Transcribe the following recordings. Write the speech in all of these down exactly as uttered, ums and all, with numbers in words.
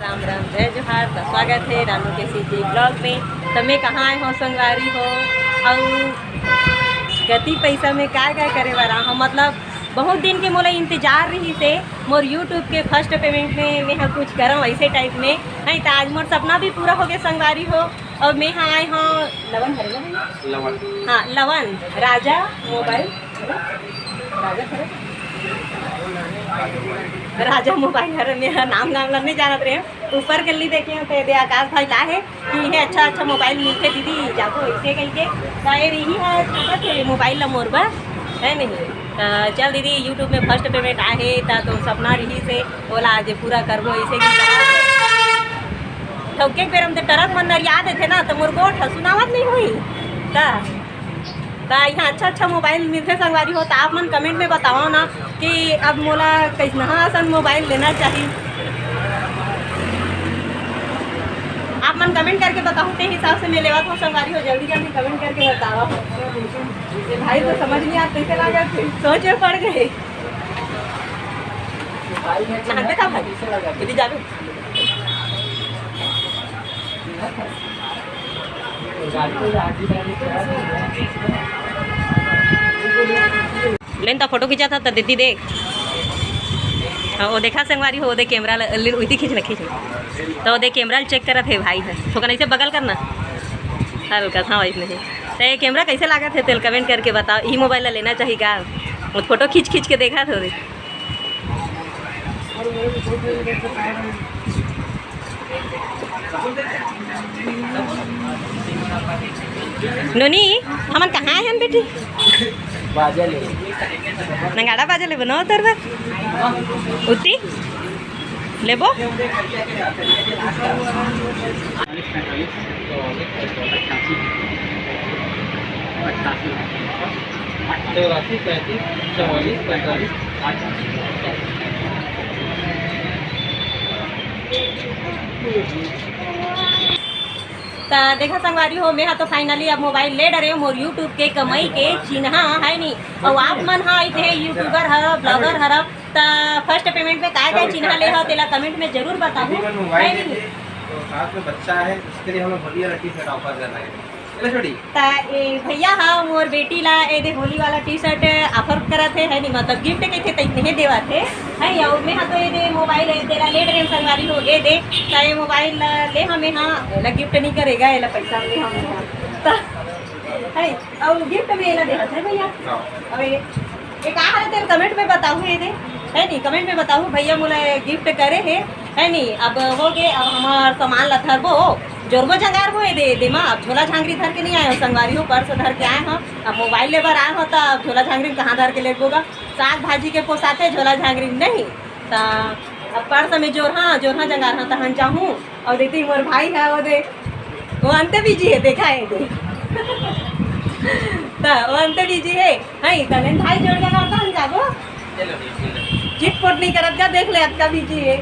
राम राम, जय जोहार, त स्वागत हे रानू के सीजी ब्लॉग में। त मैं कहाँ आए हों संगवारी हो, अउ कति पैसा में काय काय करे बर आए हों, मतलब बहुत दिन के मोला इंतजार रहिस हे मोर YouTube के फर्स्ट पेमेंट में मैं ह कुछ करंव ऐसे टाइप में, नहीं त आज मोर सपना भी पूरा हो गए संगवारी हो। अउ मैं ह आए हों लवन हरे ना भैया? लवन। हाँ, लवन राजा मोबाइल, राजा हरे? राजा मोबाइल हरे, मैं ह नाम नाम ला नहीं जानत रहे। ऊपर गल्ली देखे हों त एदे आकाश भाई ला हे कि इहें अच्छा अच्छा मोबाइल मिलथे दीदी, जाबो ऐसे कहिके। त ए रही है, छोटा थे मोबाइल ला मोर बर, है नहीं? त चल दीदी, YouTube में फर्स्ट पेमेंट आए हे, त तो सपना रहिस हे, ओला आज पूरा करबो, ऐसे कि ठोके के बेरा में त टरक मन नरिया देथे ना, त मोर गोठ ह सुनावत नहीं होई। त त यहाँ अच्छा अच्छा मोबाइल मिलथे संगवारी हो, त आप मन कमेंट में बताओ ना कि अब मोला कैसनहा असन मोबाइल लेना चाही। आप मन कमेंट करके बताओ, ते हिसाब से मैं लेवत हों संगवारी हो, जल्दी जल्दी कमेंट करके बताओ। ये भाई तो समझ नहीं आता कैसे लागत हे, सोच में पड़ गए। नहाते का भाई? दीदी जाबे। लेन त फोटो खींचा था त दीदी देख। हाँ, वो देखा संगवारी हो, वो देख कैमरा ल-, ले, उइती खींच ना, खींच ना। त वो देख कैमरा ल चेक करत हे भाई ह। थोकन ऐसे बगल करना। हल्का सा वैसे नहीं। त ये कैमरा कैसे लागत हे तेल कमेंट करके बताओ। ई मोबाइल ला लेना चाही का? वो फोटो खींच खींच के देखा थोड़ी। नोनी, हमन कहाँ आए हन बेटी? बाजा ले। नंगाड़ा बाजा लेबो ना तोर बर? उती? लेबो? चौरासी पैंतीस, चौवालीस पैंतालीस। त देखा संगवारी हो, मैं ह तो फाइनली अब मोबाइल ले डरे, मोर YouTube के कमाई के चिन्हा है नी। अउ आप मन ह इतने यूट्यूबर हर, ब्लॉगर हर, त फर्स्ट पेमेंट में काय काय चिन्हा ले हो, तेला कमेंट में जरूर बताहू, अभी मैं मोबाइल है नी? लेके, तो साथ में बच्चा है, उसके लिए हम लोग होली वाला टी शर्ट ऑफर कर रहे हैं। चलो छोटी। त ए भैया ह मोर बेटी ला ए दे होली वाला टी शर्ट ऑफर करत हे, है नी, मतलब गिफ्ट कहिथे त इतने देवत हे, है, अउ मैं ह तो ए दे मोबाइल ए तेला ले डरे संगवारी हो, ए दे, त ए मोबाइल ला ले हमें, हाँ, एला गिफ्ट नहीं करेगा, एला पैसा ले हमें, हाँ। त, है, अउ गिफ्ट में एला देवत हे भैया। हाँ। अउ ए, ए का हरे तेल कमेंट में बताहू ए दे, है नी, कमेंट में बताहू भैया मोला गिफ्ट करे हे, है नी, अब हो गे, अब हमार सामान ला धरबो, जोरबो जंगारबो ए दे, ए दे मा, अब झोला झांगरी धर के नहीं आए हों संगवारी हो, पर्स धर के आए हों, अब मोबाइल ले बर आए हों, त अब झोला झांगरी कहाँ धर के लेबो गा, साग भाजी के पोसाथे झोला झांगरी नहीं, त अब पर्स में जोरहा, जोरहा जंगारहा तहन जाहूँ, अउ देती मोर भाई है, वो दे, वो अंते बिजी है, देखा है दे। त वो अंते बिजी है, है, त लेन भाई जोर जंगार तहन जाबो। चिटपुट नहीं करत का, देख ले, अतका बिजी है।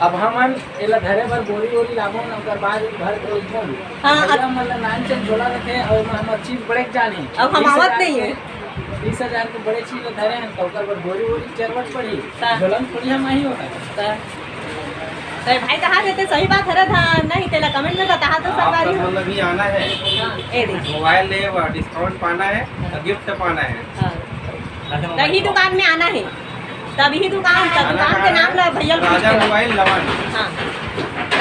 अब हमन एला धरे बर बोरी वोरी लाबो न, ओकर बाद घर के उठबो न। हाँ, भैया अब मन ला नान चन झोला रखे, अउ एमा हमर चीज बड़े जाने। अब हम बीस हजार आवत नहीं के, है। बीस हजार के बड़े चीज ला धरे हन, त ओकर बर बोरी वोरी जरूरत पड़ही। हाँ। झोला में थोड़ी हम आही होता। हाँ। तो भाई कहा देते सही बात हरे था, नहीं तेला कमेंट में बताहा तो आप संगवारी हो। मतलब भी आना है। हाँ, ए दे। मोबाइल ले बर डिस्काउंट पाना है, हाँ। और गिफ्ट पाना है। हाँ। राजा तो मोबाइल ही शॉप। दुकान में आना है, तब ही दुकान, तब आना दुकान के कहाँ नाम है? ला भैया लोग राजा लिख के मोबाइल लवन। हाँ,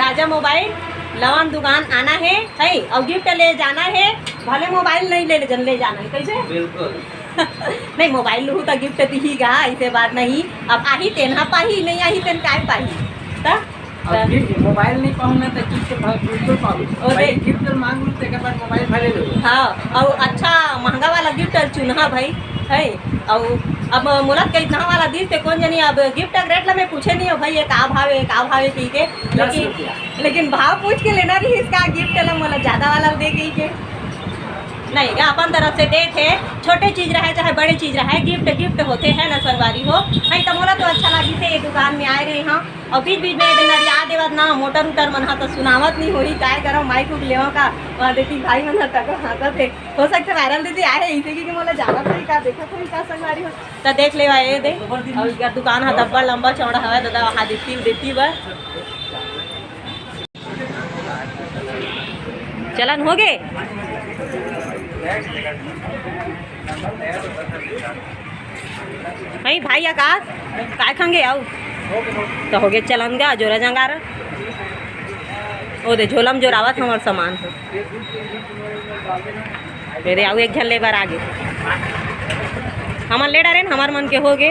राजा मोबाइल लवन दुकान आना है, है, और गिफ्ट ले जाना है, भले मोबाइल नहीं ले, ले जाना है, कैसे? बिल्कुल। नहीं, मोबाइल लूहू तो गिफ्ट दिही गा, ऐसे बात नहीं। अब आही तेन हा पाही, नहीं आही तेन काय पाही? त अब गिफ्ट, मोबाइल नहीं पाहूँ ना, तो गिफ्ट भा-, बिल्कुल पाहूँ। ओ भाई, देख। गिफ्ट मांग लूँ, तेकर बाद मोबाइल भले ले लूँ। हाँ, और अच्छा महंगा वाला गिफ्ट चुनहा भाई, है। और अब मोला कई इतना वाला दिस ते कौन जानी, अब गिफ्ट का रेट ला मैं पूछे नहीं हो भाई, ये का भाव है, का भाव है, ठीक है। दस लेकिन, रुपया। लेकिन भाव पूछ के लेना रही इसका गिफ्ट ला, मोला ज्यादा वाला दे गई के। नहीं गा, अपन तरफ से देथे, छोटे चीज रहे चाहे बड़े चीज रहे, गिफ्ट गिफ्ट होथे, है ना संगवारी हो। नहीं तो मोला तो अच्छा लागिस हे, ये दुकान में आए रहे हाँ, और बीच बीच में ये नरिया देवत ना मोटर उटर मन हा तो सुनावत नहीं होही, काय करव, माइक उक लेवा का, वहाँ देखी भाई मन हा तको हाँसत हे। हो सकथे वायरल दीदी आए हे, इसे की मोला जानत होही का, देखत होही का संगवारी हो, तो देख लेवा ये दे। और इकर दुकान हा तब्बड़ लंबा चौड़ा हवय दादा, वहाँ दिखती दिखती बर। चलन हो गे। भाई, भाई आकाश, काय खंगे आऊ? तो हो गे चलन गा, जोरा जंगार। ओ दे, झोलम जोरावत हमर सामान हो। मेरे आऊ एक झन ले बर आगे। हमन ले डरेन, हमर मन के हो गे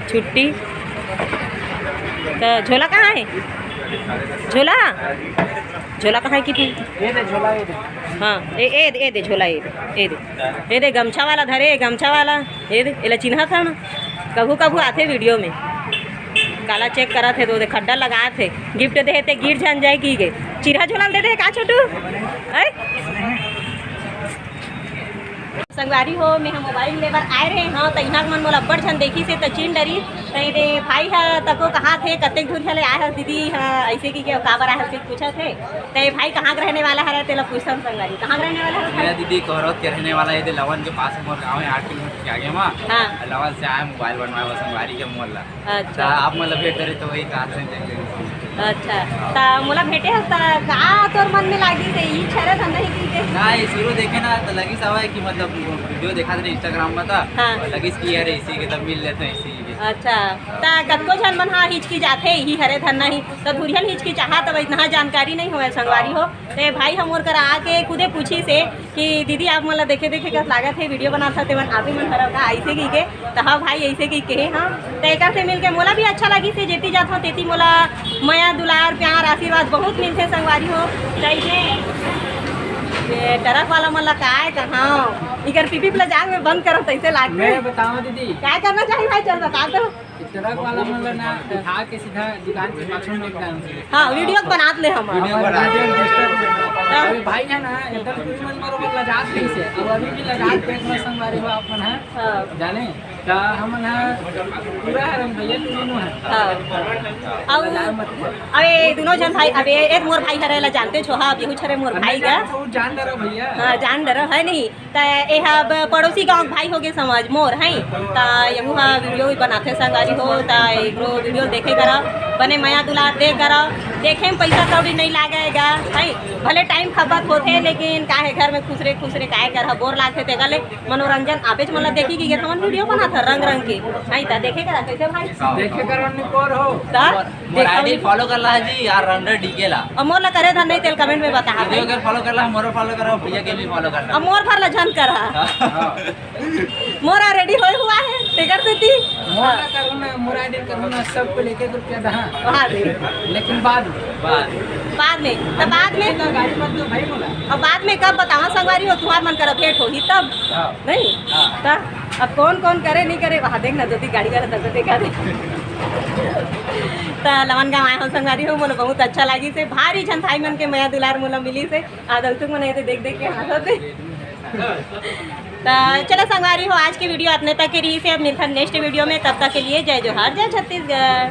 छुट्टी। तो झोला कहाँ है? झोला, झोला कहाँ है कि? ये दे झोला, ये दे। हाँ, ए, ए, ए दे झोला, ए दे, ए दे, ए दे गमछा वाला धरे, गमछा वाला, ए दे, एला चिन्हत हव ना, कभू कभू आथे वीडियो में, काला चेक करत हे तो दे खड्डा लगात हे, गिफ्ट दे हे ते गिर झन जाए की गे, चिरहा झोला दे दे का छोटू? हैं? संगवारी हो, मैं ह मोबाइल ले बर आए रहे हव, त इहाँ मन मोला अब्बड़ झन देखिस हे, त चिन डरिस। त ये दे भाई ह तको कहाथे, कतेक दूर ले आए हस दीदी ह, ऐसे कि के काबर आए हस, पूछत हे। त ये भाई कहाँ के रहने वाला हरे, तेला पूछथन संगवारी, कहाँ के रहने वाला हरे? मैं दीदी कोहरोत के रहने वाला, ये दे लवन के पास मोर गाँव है, आठ किलोमीटर के आगे मा। हाँ। लवन से आए मोबाइल बनवाए बर संगवारी के मोर ला। अच्छा। त आप मन ला भेंट करे तो वही कहा था, देख लेंगे। अच्छा, त मोला भेंटे हस त का तोर मन में लागिस हे, ई छरे धंधा ही की के? ना, ये शुरू देखे ना त लगिस हवय कि मतलब वीडियो देखा था Instagram में था, हाँ। और लगिस कि यार इसी के तब मिल लेते हैं इसी के। अच्छा, त कतको झन मन हा हिचकिचाथे, इही हरे धंधा ही, त धुरियन हिचकिचाहा तब इतना जानकारी नहीं होय संगवारी हो। ते भाई ह मोर करा आके खुदे पूछिस हे कि दीदी आप मोला देखे देखे कस लागत हे, वीडियो बनात हव, तेमन आप ही मन हरव का, ऐसे की के? त हाँ भाई, ऐसे की कहे हाँ। त एकर से मिलके मोला भी अच्छा लगिस हे, जेती जात हव तेती मोला मया दुलार प्यार आशीर्वाद बहुत मिलथे संगवारी हो। त इसे ये ट्रक वाला मन ला काय कहाव, इकर पीपी ला जाग में बंद करत तैसे लागथे। मैं बताऊं दीदी। काय करना चाहिए भाई, चल बता तो। ट्रक वाला मन ला ना उठा के सीधा दुकान के पाछू में डाल दे। हाँ, वीडियो बनात ले हम। वीडियो हमारे बना। वीडियो डिस्टर्ब नहीं। हाँ। अरे भाई है ना, एकदम कुछ मन बरोबर लजात नहीं से। अब अभी भी लजात देख लो संगवारी हो आप मन है। हाँ। जाने? त हमन ह पूरा हरन भैया, तू दोनों है। हाँ। अब, लजाए मत कर। अब ये दोनों जन भाई, अब ये एक मोर भाई हरे ला जानते छो, हाँ, अब यहू छरे मोर भाई का। जान, वो जान डरो भैया। हाँ, जान डरो है नहीं। त एहा अब पड़ोसी गांव के भाई होगे समझ मोर, हैं? त यहू हा वीडियो भी बनाथे संगवारी हो, त एकरो वीडियो देखे करा, बने मया दुलार दे करा, देखे में पैसा कौड़ी नहीं लागेगा, हैं? भले टाइम खपत होथे, लेकिन काहे घर में खुसरे खुसरे काहे करहा, बोर लागथे, तेकर ले मनोरंजन आपेच मन ला देखी कि ये हमन वीडियो बनाथन रंग रंग के, हैं? त देखे करा कैसे भाई? देखे करा निकोर हो। त मोर देखा आईडी भी फॉलो कर ला जी यार, रंडर डीके ला। अब मोर ला करे धन नहीं, तेल कमेंट में बता। वीडियो के फॉलो कर ला, मोरो फॉलो करो, भैया के भी फॉलो कर ला। अब मोर भर ला झन कर हा। हाँ। मोर ऑलरेडी होए हुआ है, तेकर सेती। मोर ला करो ना, मोर आईडी करो ना, सबको लेके रुपया दहा। हाँ रे। लेकिन बाद में। बाद में। बाद में, तो बाद में। इतना गाड़ी मत दो भाई मोला। अब बाद में कब बतावा संगवारी हो, तुम्हार मन करा भेंट होही तब। हाँ। नहीं? हाँ। त अब कौन कौन करे नहीं करे, वहाँ देखना, जल्दी गाड़ी वाला तब देखा दे। त लवन गाँव आए हो संगवारी हो, मोला बहुत अच्छा लागिस हे, भारी झन भाई मन के मया दुलार मोला मिलिस हे, आ दलसुख मन ऐसे देख देख के हंसत हे। त चलो संगवारी हो, आज के वीडियो अतने तक के रहिस हे, अब मिलथन नेक्स्ट वीडियो में, तब तक के लिए जय जोहार, जय छत्तीसगढ़।